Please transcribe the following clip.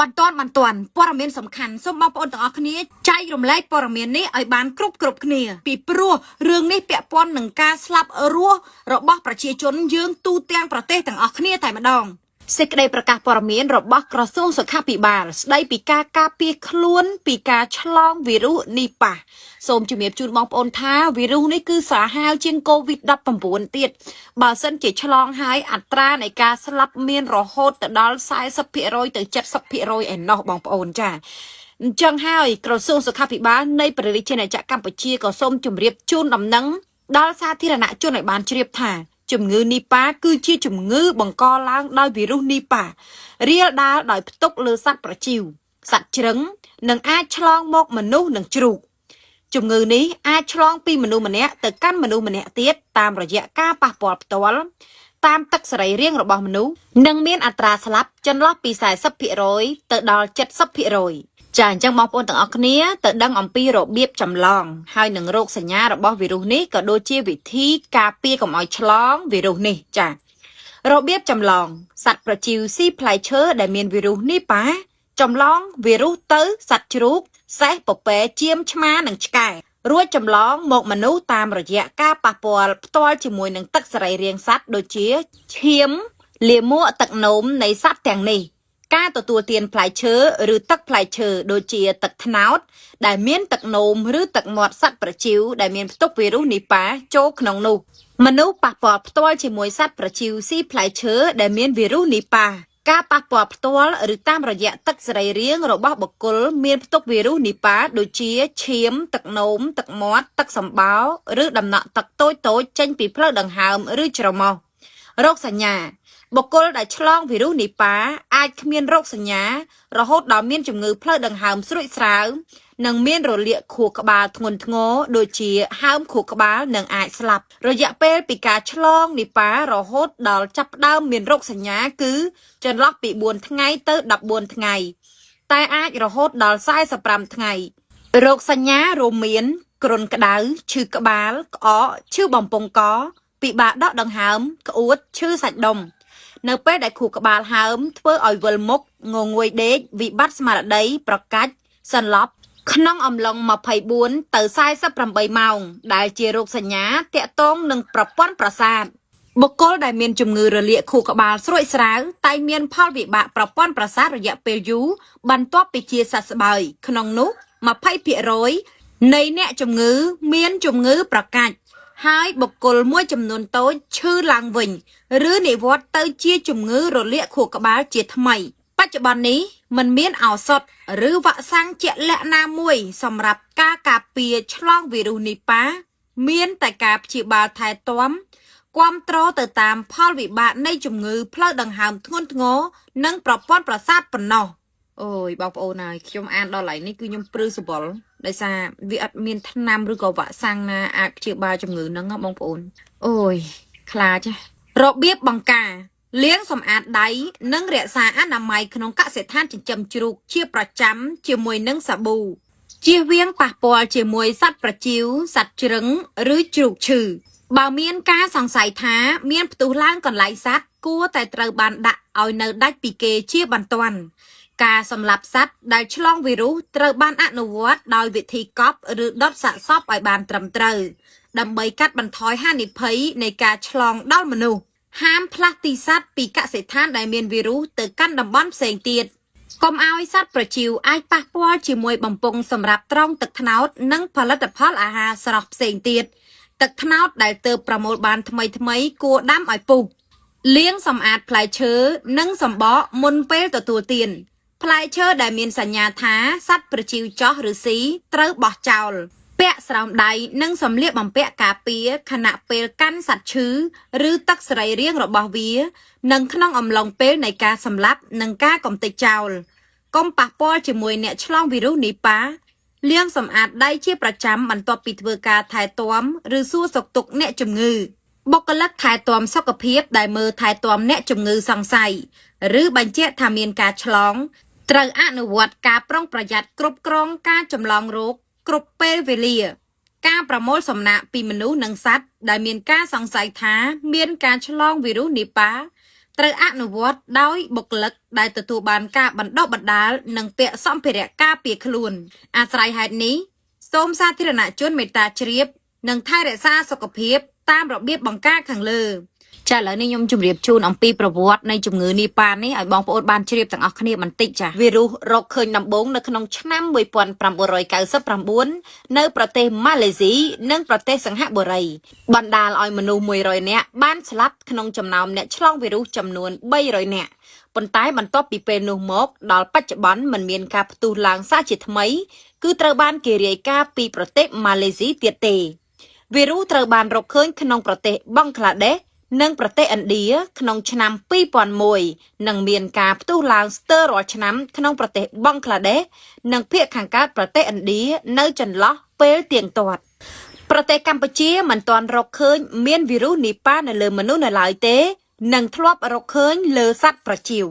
បន្ទាន់បន្ទាន់ព័ត៌មានសំខាន់សូមបងប្អូនទាំងអស់គ្នាចែករំលែកព័ត៌មាននេះឲ្យបានគ្រប់គ្រប់គ្នាពីព្រោះរឿងនេះពាក់ព័ន្ធនឹងការស្លាប់រស់របស់ប្រជាជនយើងទូទាំងប្រទេសទាំងអស់គ្នាតែម្ដងសេចក្តីប្រកាសព័ត៌មានរបស់ក្រសួងសុខាភិបាលស្ដីពីការការពារខ្លួនពីការឆ្លងវីរុសនីប៉ាសូមជំរាបជូនបងប្អូនថាវីរុសនេះគឺសាហាវជាង COVID-19 ទៀតបើសិនជាឆ្លងហើយអត្រានៃការស្លាប់មានរហូតទៅដល់40%ទៅ70%ឯណោះបងប្អូនចាអញ្ចឹងហើយក្រសួងសុខាភិបាលនៃព្រះរាជាណាចក្រកម្ពុជាក៏សូមជម្រាបជូនដំណឹងដល់សាធារណជនឲ្យបានជ្រាបថាជំងឺនីប៉ាគឺជាជំងឺបង្កឡើងដោយវីរុសនីប៉ារាលដាលដោយផ្ទុកលើសត្វប្រជៀវសត្វជ្រឹងនិងអាចឆ្លងមកមនុស្សនិងជ្រូកជំងឺនេះអាចឆ្លងពីមនុស្សម្នាក់ទៅកាន់មនុស្សម្នាក់ទៀតតាមរយៈការប៉ះពាល់ផ្ទាល់តាមទឹកសរីរាង្គរបស់មនុស្សនិងមានអត្រាស្លាប់ចន្លោះពី40%ទៅដល់70%ចាអញ្ចឹងបងប្អូនទាំងអស់គ្នាទៅដឹងអំពីរបៀបចម្លងហើយនឹងរោគសញ្ញារបស់វីរុសនេះក៏ដូចជាវិធីការពារកុំឲ្យឆ្លងវីរុសនេះចារបៀបចម្លងសត្វប្រជៀវស៊ីផ្លែឈើដែលមានវីរុសនេះប៉ាចម្លងវីរុសទៅសត្វជ្រូកសេះពពែចៀមឆ្មានិងឆ្កែរួចចម្លងមកមនុស្សតាមរយៈការប៉ះពាល់ផ្ទាល់ជាមួយនឹងទឹកសរីរាង្គសត្វដូចជាឈាមលាមកទឹកនោមនៃសត្វទាំងនេះការទទួលទានផ្លែឈើឬទឹកផ្លែឈើដូចជាទឹកត្នោតដែលមានទឹកនោមឬទឹកមាត់សត្វប្រជៀវដែលមានផ្ទុកវីរុសនីប៉ាចូលក្នុងនោះមនុស្សប៉ះពាល់ផ្ទាល់ជាមួយសត្វប្រជៀវស៊ីផ្លែឈើដែលមានវីរុសនីប៉ាការប៉ះពាល់ផ្ទាល់ឬតាមរយៈទឹកសរីរាង្គរបស់បុគ្គលមានផ្ទុកវីរុសនីប៉ាដូចជាឈាមទឹកនោមទឹកមាត់ទឹកសម្បោរឬដំណក់ទឹកតូចៗចេញពីផ្លូវដង្ហើមឬច្រមុះរោគសញ្ញាបុគ្គលដែលឆ្លងវីរុសនីប៉ាអាចគ្មានរោគសញ្ញារហូតដល់មានជំងឺផ្លូវដង្ហើមស្រួចស្រាវនិងមានរលាកខួរក្បាលធ្ងន់ធ្ងរដូចជាហើមខួរក្បាលនិងអាចស្លាប់រយៈពេលពីការឆ្លងនីប៉ារហូតដល់ចាប់ផ្ដើមមានរោគសញ្ញាគឺចន្លោះពី4ថ្ងៃទៅ14ថ្ងៃតែអាចរហូតដល់45ថ្ងៃរោគសញ្ញារួមមានគ្រុនក្តៅឈឺក្បាលក្អកឈឺបំពង់កពិបាកដកដង្ហើមក្អួតឈឺសាច់ដុំនៅពេលដែលខួរក្បាលហើមធ្វើឲ្យវិលមុខងងួយដេកវិបត្តិស្មារតីប្រកាច់សន្លប់ក្នុងអំឡុង24ទៅ48ម៉ោងដែលជារោគសញ្ញាទាក់ទងនឹងប្រព័ន្ធប្រសាទបុគ្គលដែលមានជំងឺរលាកខួរក្បាលស្រួចស្រាវតែមានផលវិបាកប្រព័ន្ធប្រសាទរយៈពេលយូរបន្ទាប់ពីជាសះស្បើយក្នុងនោះ20%នៃអ្នកជំងឺមានជំងឺប្រកាច់ហើយបុគ្គលមួយចំនួនតូចឈឺឡើងវិញឬនិវត្តន៍ទៅជាជំងឺរលាកខួរក្បាលជាថ្មីបច្ចុប្បន្ននេះមិនមានឱសថឬវ៉ាក់សាំងជាក់លាក់ណាមួយសម្រាប់ការការពារឆ្លងវីរុសនីប៉ាមានតែការព្យាបាលថែទាំគាំទ្រទៅតាមផលវិបាកនៃជំងឺផ្លូវដង្ហើមធ្ងន់ធ្ងរនិងប្រព័ន្ធប្រសាទប៉ុណ្ណោះអូយបងប្អូនហើយខ្ញុំអានដល់ឡៃនេះគឺខ្ញុំព្រឺសម្បុរដោយសារវាអត់មានថ្នាំឬក៏វ៉ាក់សាំងណាអាចព្យាបាលជំងឺហ្នឹងបងប្អូនអូយខ្លាចរបៀបបង្ការលាងសម្អាតដៃនិងរក្សាអនាម័យក្នុងកសិដ្ឋានចិញ្ចឹមជ្រូកជាប្រចាំជាមួយនឹងសាប៊ូជៀសវាងប៉ះពាល់ជាមួយសត្វប្រជៀវសត្វជ្រឹងឬជ្រូកឈឺបើមានការសង្ស័យថាមានផ្ទុះឡើងកន្លែងសត្វគួរតែត្រូវបានដាក់ឲ្យនៅដាច់ពីគេជាបន្ទាន់ការសម្លាប់សត្វដែលឆ្លងវីរុសត្រូវបានអនុវត្តដោយវិធីកប់ឬដុតសាកសពឲ្យបានត្រឹមត្រូវដើម្បីកាត់បន្ថយហានិភ័យនៃការឆ្លងដល់មនុស្សហាមផ្លាស់ទីសត្វពីកសិដ្ឋានដែលមានវីរុសទៅកាន់តំបន់ផ្សេងទៀតកុំឲ្យសត្វប្រជៀវអាចប៉ះពាល់ជាមួយបំពង់សម្រាប់ត្រងទឹកត្នោតនិងផលិតផលអាហារស្រស់ផ្សេងទៀតទឹកត្នោតដែលទើបប្រមូលបានថ្មីៗគួរដាំឲ្យពុះលាងសម្អាតផ្លែឈើនិងសម្បកមុនពេលទទួលទានផ្លែឈើដែលមានសញ្ញាថាសត្វប្រជៀវចោះឬស៊ីត្រូវបោះចោលពាក់ស្រោមដៃនិងសម្លៀកបំពាក់ការពារខណៈពេលកាន់សត្វឈឺឬទឹកសរីរាង្គរបស់វានិងក្នុងអំឡុងពេលនៃការសម្លាប់និងការកំទេចចោលកុំប៉ះពាល់ជាមួយអ្នកឆ្លងវីរុសនីប៉ាលាងសម្អាតដៃជាប្រចាំបន្ទាប់ពីធ្វើការថែទាំឬសួរសុខទុក្ខអ្នកជំងឺបុគ្គលិកថែទាំសុខភាពដែលមើលថែទាំអ្នកជំងឺសង្ស័យឬបញ្ជាក់ថាមានការឆ្លងត្រូវអនុវត្តការប្រុងប្រយ័ត្នគ្រប់គ្រងការចម្លងរោគគ្រប់ពេលវេលាការប្រមូលសំណាកពីមនុស្សនិងសត្វដែលមានការសង្ស័យថាមានការឆ្លងវីរុសនីប៉ា ត្រូវអនុវត្តដោយបុគ្គលិកដែលទទួលបានការបណ្ដុះបណ្ដាលនិងពាក់សម្ភារៈការពារខ្លួនអាស្រ័យហេតុនេះសូមសាធារណជនមេត្តាជ្រាបនិងថែរក្សាសុខភាពតាមរបៀបបង្ការខាងលើចាឥឡូវនេះខ្ញុំជម្រាបជូនអំពីប្រវត្តិនៃជំងឺនីប៉ានេះឲ្យបងប្អូនបានជ្រាបទាំងអស់គ្នាបន្តិចចាវីរុសរកឃើញដំបូងនៅក្នុងឆ្នាំ1999នៅប្រទេសម៉ាឡេស៊ីនិងប្រទេសសិង្ហបុរីបណ្ដាលឲ្យមនុស្ស100នាក់បានស្លាប់ក្នុងចំណោមអ្នកឆ្លងវីរុសចំនួន300នាក់ប៉ុន្តែបន្ទាប់ពីពេលនោះមកដល់បច្ចុប្បន្នមិនមានការផ្ទុះឡើងសាជាថ្មីគឺត្រូវបានគេរាយការណ៍ពីប្រទេសម៉ាឡេស៊ីទៀតទេវីរុសត្រូវបានរកឃើញក្នុងប្រទេសបង់ក្លាដេសនិងប្រទេសឥណ្ឌាក្នុងឆ្នាំ2001និងមានការផ្ទុះឡើងស្ទើររាល់ឆ្នាំក្នុងប្រទេសបង់ក្លាដេសនិងភាគខាងកើតប្រទេសឥណ្ឌានៅចន្លោះពេលទៀងទាត់ប្រទេសកម្ពុជាមិនទាន់រកឃើញមានវីរុសនីប៉ានៅលើមនុស្សនៅឡើយទេនិងធ្លាប់រកឃើញលើសត្វប្រជៀវ